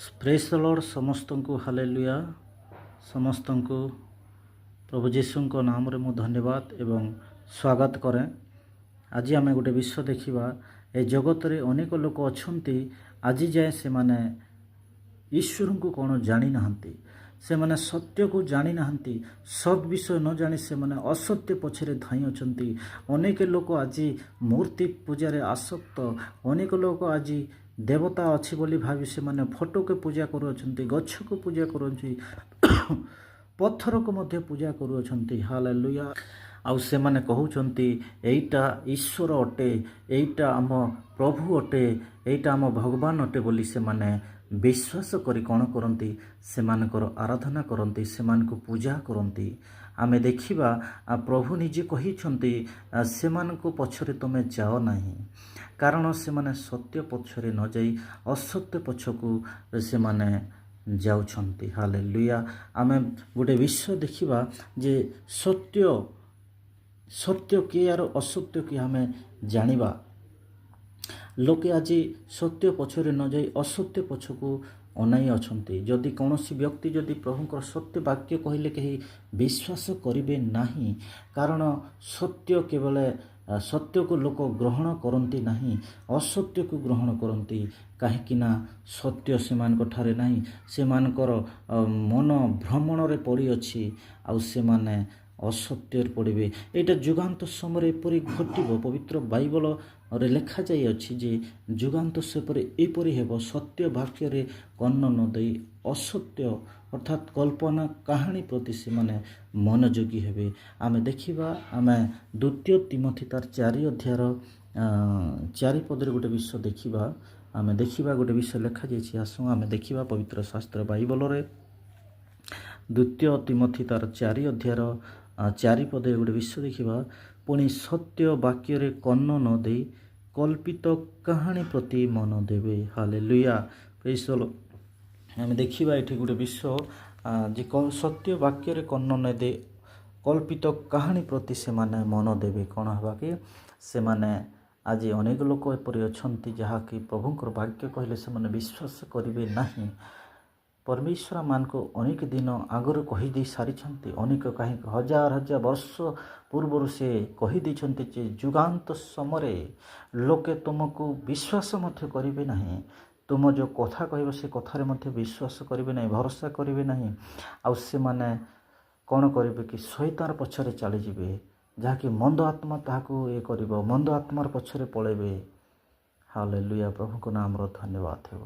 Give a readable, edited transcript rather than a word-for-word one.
ପ୍ରେଜ୍ ଦ ଲର୍ଡ଼। ସମସ୍ତଙ୍କୁ ହାଲେଲୁୟା। ସମସ୍ତଙ୍କୁ ପ୍ରଭୁ ଯୀଶୁଙ୍କ ନାମରେ ମୁଁ ଧନ୍ୟବାଦ ଏବଂ ସ୍ୱାଗତ କରେ। ଆଜି ଆମେ ଗୋଟେ ବିଷୟ ଦେଖିବା। ଏ ଜଗତରେ ଅନେକ ଲୋକ ଅଛନ୍ତି, ଆଜି ଯାଏଁ ସେମାନେ ଈଶ୍ୱରଙ୍କୁ କ'ଣ ଜାଣିନାହାନ୍ତି। ସେମାନେ ସତ୍ୟକୁ ଜାଣିନାହାନ୍ତି। ସତ୍ ବିଷୟ ନ ଜାଣି ସେମାନେ ଅସତ୍ୟ ପଛରେ ଧାଇଁ ଅଛନ୍ତି। ଅନେକ ଲୋକ ଆଜି ମୂର୍ତ୍ତି ପୂଜାରେ ଆସକ୍ତ। ଅନେକ ଲୋକ ଆଜି ଦେବତା ଅଛି ବୋଲି ଭାବି ସେମାନେ ଫଟୋକୁ ପୂଜା କରୁଅଛନ୍ତି, ଗଛକୁ ପୂଜା କରୁଅଛନ୍ତି, ପଥରକୁ ମଧ୍ୟ ପୂଜା କରୁଅଛନ୍ତି। ହାଲେଲୁୟା। ଆଉ ସେମାନେ କହୁଛନ୍ତି, ଏଇଟା ଈଶ୍ୱର ଅଟେ, ଏଇଟା ଆମ ପ୍ରଭୁ ଅଟେ, ଏଇଟା ଆମ ଭଗବାନ ଅଟେ ବୋଲି ସେମାନେ ବିଶ୍ୱାସ କରି କ'ଣ କରନ୍ତି? ସେମାନଙ୍କର ଆରାଧନା କରନ୍ତି, ସେମାନଙ୍କୁ ପୂଜା କରନ୍ତି। ଆମେ ଦେଖିବା, ପ୍ରଭୁ ନିଜେ କହିଛନ୍ତି, ସେମାନଙ୍କ ପଛରେ ତୁମେ ଯାଅ ନାହିଁ। କାରଣ ସେମାନେ ସତ୍ୟ ପଛରେ ନ ଯାଇ ଅସତ୍ୟ ପଛକୁ ସେମାନେ ଯାଉଛନ୍ତି। ହାଲେଲୁୟା। ଆମେ ଗୋଟେ ବିଷୟ ଦେଖିବା ଯେ ସତ୍ୟ ସତ୍ୟ କିଏ ଆର ଅସତ୍ୟ କିଏ ଆମେ ଜାଣିବା। ଲୋକେ ଆଜି ସତ୍ୟ ପଛରେ ନ ଯାଇ ଅସତ୍ୟ ପଛକୁ ଅନାଇ ଅଛନ୍ତି। ଯଦି କୌଣସି ବ୍ୟକ୍ତି ଯଦି ପ୍ରଭୁଙ୍କର ସତ୍ୟ ବାକ୍ୟ କହିଲେ କେହି ବିଶ୍ୱାସ କରିବେ ନାହିଁ। କାରଣ ସତ୍ୟ କେବଳ ସତ୍ୟକୁ ଲୋକ ଗ୍ରହଣ କରନ୍ତି ନାହିଁ, ଅସତ୍ୟକୁ ଗ୍ରହଣ କରନ୍ତି। କାହିଁକି ନା ସତ୍ୟ ସେମାନଙ୍କ ଠାରେ ନାହିଁ। ସେମାନଙ୍କର ମନ ଭ୍ରମଣରେ ପଡ଼ିଅଛି ଆଉ ସେମାନେ ଅସତ୍ୟରେ ପଡ଼ିବେ। ଏଇଟା ଯୁଗାନ୍ତ ସମୟରେ ଏପରି ଘଟିବ। ପବିତ୍ର ବାଇବଲରେ ଲେଖାଯାଇଅଛି ଯେ ଯୁଗାନ୍ତ ସେପରି ଏପରି ହେବ, ସତ୍ୟ ବାକ୍ୟରେ କର୍ଣ୍ଣ ନ ଦେଇ ଅସତ୍ୟ ଅର୍ଥାତ୍ କଳ୍ପନା କାହାଣୀ ପ୍ରତି ସେମାନେ ମନୋଯୋଗୀ ହେବେ। ଆମେ ଦେଖିବା, ଆମେ ଦ୍ୱିତୀୟ ତିମୋଥି ତାର 4 ଅଧ୍ୟାୟର 4 ପଦରେ ଗୋଟେ ବିଷୟ ଦେଖିବା। ଆମେ ଦେଖିବା, ଗୋଟେ ବିଷୟ ଲେଖାଯାଇଛି। ଆସୁ ଆମେ ଦେଖିବା ପବିତ୍ର ଶାସ୍ତ୍ର ବାଇବଲରେ ଦ୍ୱିତୀୟ ତିମୋଥି ତାର 4 ଅଧ୍ୟାୟର 4 ପଦରେ ଗୋଟେ ବିଷୟ ଦେଖିବା। ପୁଣି ସତ୍ୟ ବାକ୍ୟରେ କର୍ଣ୍ଣ ନ ଦେଇ କଳ୍ପିତ କାହାଣୀ ପ୍ରତି ମନ ଦେବେ। ହାଲେଲୁୟା। ପ୍ରେଜ୍ ଦ ଲର୍ଡ଼। ଆମେ ଦେଖିବା ଏଠି ଗୋଟେ ବିଷୟ ଯେ ସତ୍ୟ ବାକ୍ୟରେ କର୍ଣ୍ଣ ନ ଦେଇ କଳ୍ପିତ କାହାଣୀ ପ୍ରତି ସେମାନେ ମନ ଦେବେ। କ'ଣ ହେବା କି ସେମାନେ ଆଜି ଅନେକ ଲୋକ ଏପରି ଅଛନ୍ତି, ଯାହାକି ପ୍ରଭୁଙ୍କର ବାକ୍ୟ କହିଲେ ସେମାନେ ବିଶ୍ୱାସ କରିବେ ନାହିଁ। ପରମେଶ୍ୱର ମାନଙ୍କୁ ଅନେକ ଦିନ ଆଗରୁ କହିଦେଇ ସାରିଛନ୍ତି। ଅନେକ କାହିଁକି, ହଜାର ହଜାର ବର୍ଷ ପୂର୍ବରୁ ସେ କହିଦେଇଛନ୍ତି ଯେ ଯୁଗାନ୍ତ ସମୟରେ ଲୋକେ ତୁମକୁ ବିଶ୍ୱାସ ମଧ୍ୟ କରିବେ ନାହିଁ। ତୁମ ଯେଉଁ କଥା କହିବ, ସେ କଥାରେ ମଧ୍ୟ ବିଶ୍ୱାସ କରିବେ ନାହିଁ, ଭରସା କରିବେ ନାହିଁ। ଆଉ ସେମାନେ କ'ଣ କରିବେ କି ଶୈତାନ ପଛରେ ଚାଲିଯିବେ, ଯାହାକି ମନ୍ଦ ଆତ୍ମା ତାହାକୁ ଇଏ କରିବ, ମନ୍ଦ ଆତ୍ମାର ପଛରେ ପଳେଇବେ। ହାଲେଲୁୟା। ପ୍ରଭୁଙ୍କ ନାମର ଧନ୍ୟବାଦ ହେବ।